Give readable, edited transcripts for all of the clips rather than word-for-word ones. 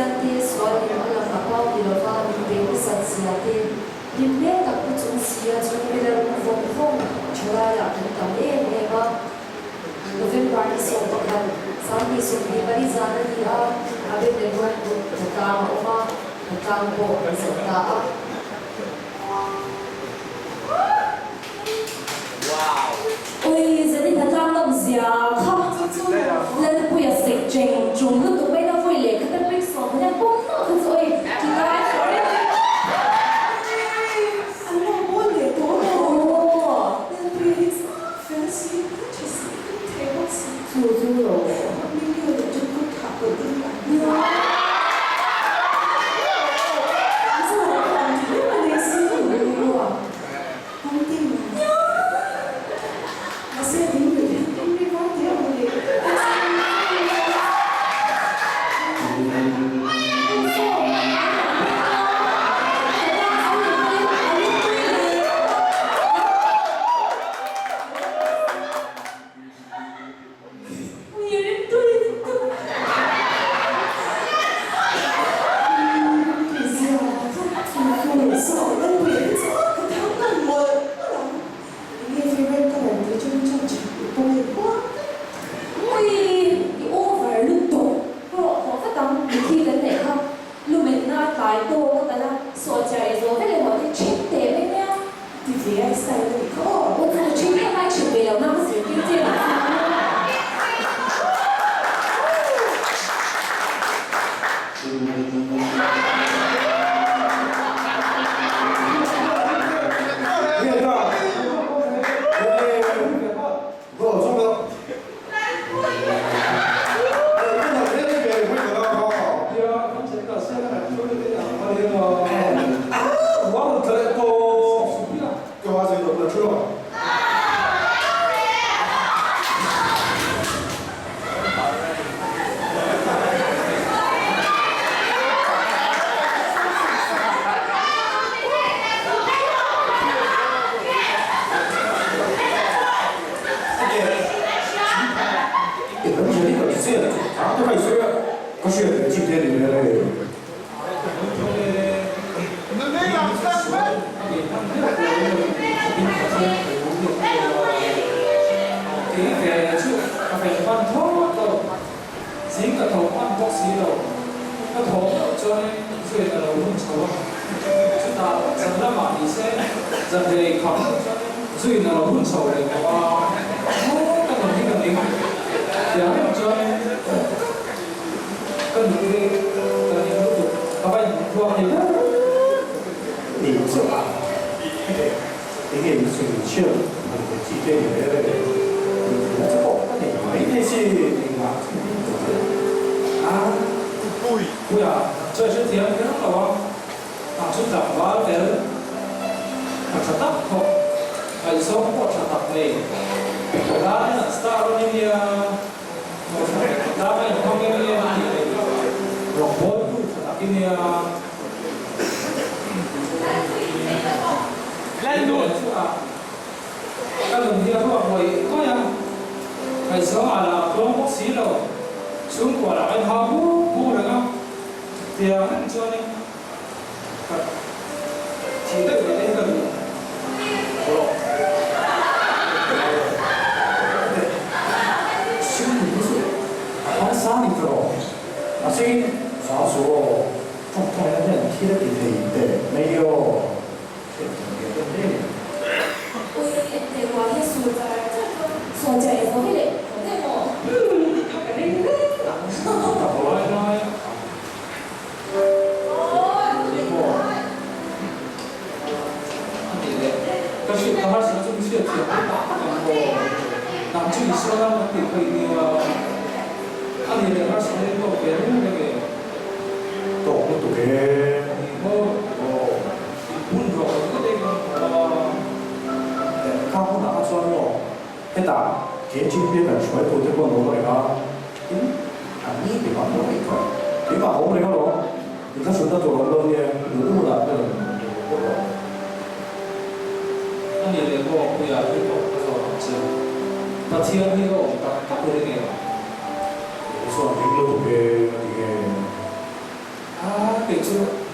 Kristiante sualin a lang a pau ni lova min bei nasat zia te, hlim hmel tak pu chung sia chhungrila rum vawng vawng thalaiah kan tam em em a. November ni 11, 2024 zan a ni a, Abednego kut hnatlang a awm a, hnatlang pawh an zo ta a. Ui, zan i hnatlang nawm zia kha Lalpuia sek cheng chung lutuk mai na vawi leh khat a brick 10 pawm nawlh kha chu oi tilai forever. An lo mawi leh tawh maw? Lalpuia hi chu fel si, ka tha si, ka ni thei bawk si. Chu chu lo. Hmingio leh Jungkook thah pawlh te hi an ni a. Mizo ah pawh an ti em a nei si. An ti mai. Mahse ding lui hian Henry Varte a hmu leh ta Ui, i over lutuk. Rawh haw vat ang, mithi kan neih kha. Lumenna a tlai tawk a kal a, sawhchiar ei zawh vek emaw te ṭhen teh mai mai a. Ti ve a, i style a nih kha aw. Aw chu ka ṭhen em a, i ṭhen ve lo na ka zirtir che emaw chu ang a.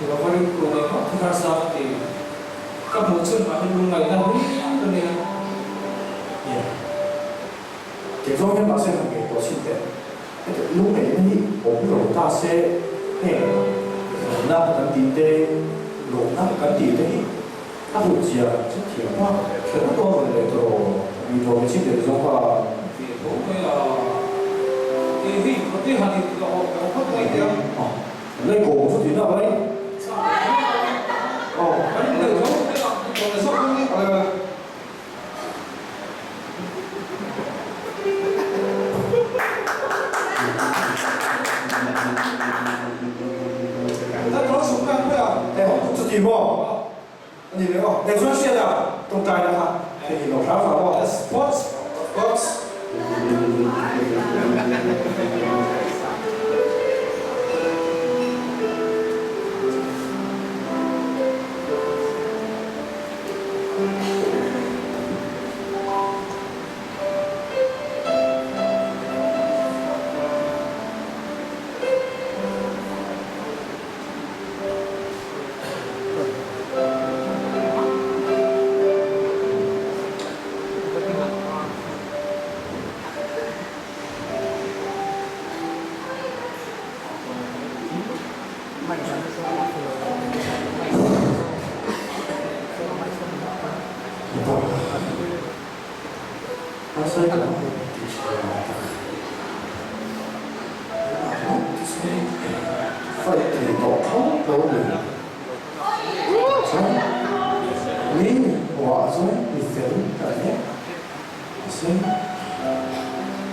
Ti lo va rilru nei ngawt hi harsa ka ti. Ka hmuh chhun mah hi lungngaihna hlir a nia. Nia. Kei zawng hian mahse han ngei tawh chin teh. Heti lungngaihna hi awm lo ta se heng hlawmna kan tih te, lawmna kan tih te hi a hlut zia chu thiam a kher dawn rawn leh tawh mi tawh mi chin teh zawng kha. Ve tho mai a, kei hi khawte han in ka awm lo phawt mai teh a. Lei ko chu tih na mai. Aw, kan in lei tho mai a, tawh leh zawk dawn ni. Kan tawh chhuk mai ang mai a. Eh, chu ti maw? A ni ve aw. Eng chuan hriat a, tawngtai na kha hei hi lo hram hram aw. Sports, sports. Fight thei tawh thlawt lo a ni. Chuan mi hmuhah chuan mi fel ka ni a, mahse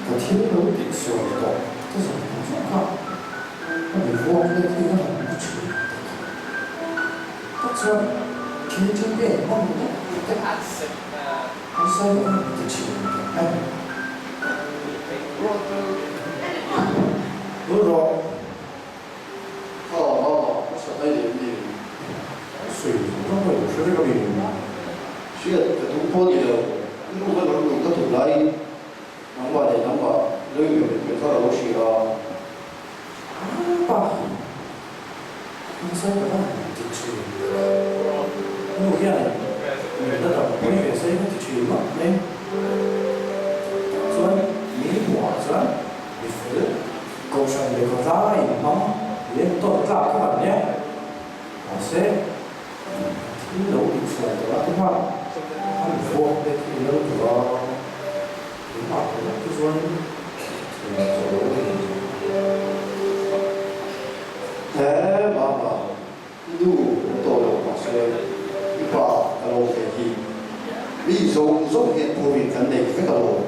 ka thil lo tih sual tawh te zawng zawng kha ka mi vuak let hi ka han hmu thin tak tak chuan thil thil nge hman vek te an sawi ka han ti thin tak em. Lu rawh. Kha mama ka sa mai lem ni. Sawi rawh ka lo hre vek a mi. Hriat ka tum pawh ni lo, i room a lo luh ka tum laiin nangmah leh nangmah nui ve ve kha ka lo hria a. Pa, an sawi ka han ti thin. Nu hian min la dampui ve se ka ti thin mah mai. Chuan mi hmuhah chuan mi fel Kohhran leh khawtlang a inhmang lem tawk tlak kha kan nia. Mahse, thil lo inchhuah tawh a tum a, a mi vuak te khi ilo tur a, keimah pawh tak chu chuan thei tawh lo a ni. He mama, i nu awm tawh lo mahse i pa ka lo ve hi. Mi zawng zawng hian thurin kan nei vek alawm.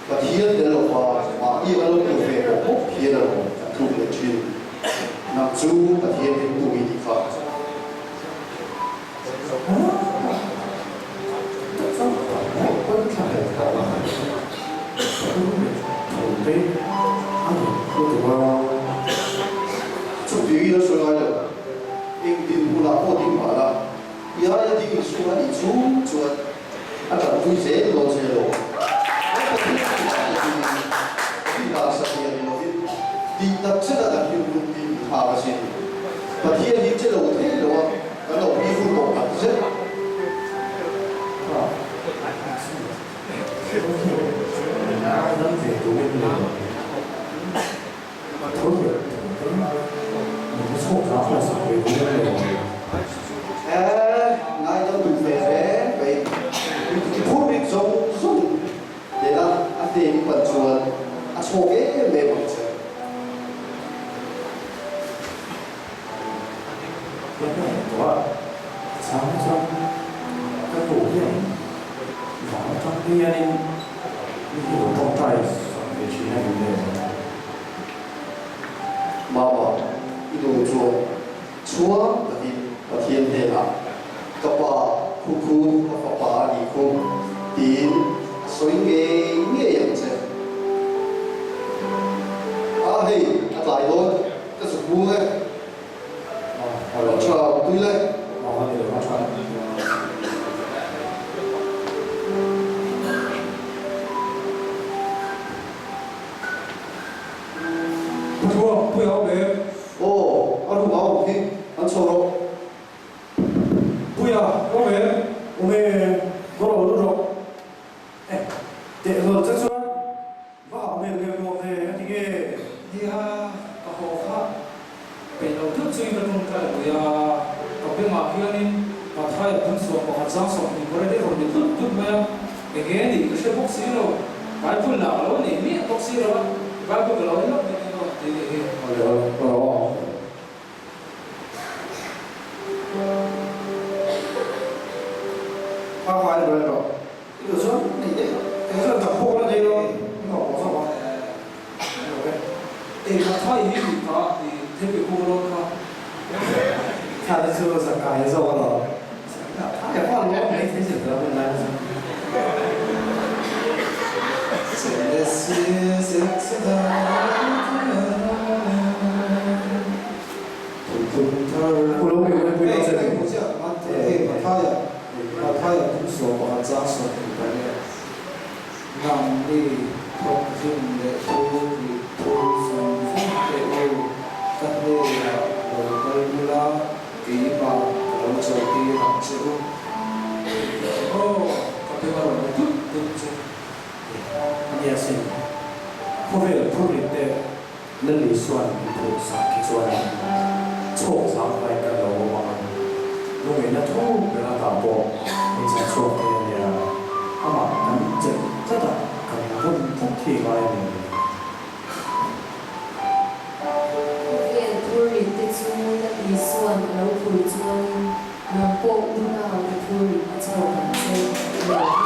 Pathian tel lova mahni a lo tur ve bawk bawk hian a rawn kan tluk leh thin. Nang chu Pathian ringtu i nih kha. Chutiang in a sawi ngai lo. Eng dinhmunah pawh ding mah la, i aia ding insual a nih chung chuan A tanpui zel dawn che lo. Kan Pathian chungah te hi rindan satliah ni lovin tih tak chena kan hlim lung hi min thlak asin. Pathian hi che lo thei lo a, kan lo pi fur tawh tak zet. He ngaidam duh ve reng mai. I phur rik zawng zawng nena a hnen i pan chuan a chhawk em em ang che. Mama, i duh chuan chhuang takin Pathian hnenah, Ka pa, khu khu ka fapa a nih khu, tiin a sawi ngei ngei ang che. A hei, a tlai dawn, ka zuk bung e. A tha tui le. Pu Thuam, Pui a awm em? Aw, a room a awm hi, an chho rawh. Teh hlawl che chuan va hah hmel hmel nuam ve a ti nge? Nia, ka haw kha peih lo deuh chuin ka tawngtai pui a, ka bengah hianin Pathaia phun suam pakhat zang 28 hi rawn ni tlut tlut mai a, enge a nih ka hre bawk si lo, Bible lah ka lo nei miah bawk si lo a, Bible ka lo en lawk mai eng aw tih a nih hi. Awle awle, ka lo awm. Kha kha i rawn rawh. I duh chuan nei daih rawh. Kei chuan tak pawh ka la nei lo. I mamawh zawk a. Ni lo e. Ei kha tha i hi tih kha i thil pe kung rawn kha. Kha te chu zaka i zawk alawm. Kha leh pawh alawm mai thei zir tur a hun lai kha chu. Nangni thawkrim leh thu ri phur zawng zawng te u, ka hnenah lo kal ula, keimah ka lo chawlhtir ang che u. Aw, ka beng a rawn la tut tut chu. Nia sin, khawvel phurrit te Lali chuan min phurh sak khi chuan chhawk zang hmai kan lo awm ang a, lungaihna thu ber atah pawh min chhan chhuak thei a nia, amah kan chelh tlat a, kan vawn tlat khi ngai a ni. Khawvel phurrit te chu Lali chuan a lo phur chuanin nang pawh unau i phurrit a chhawk ang che, a lo ti.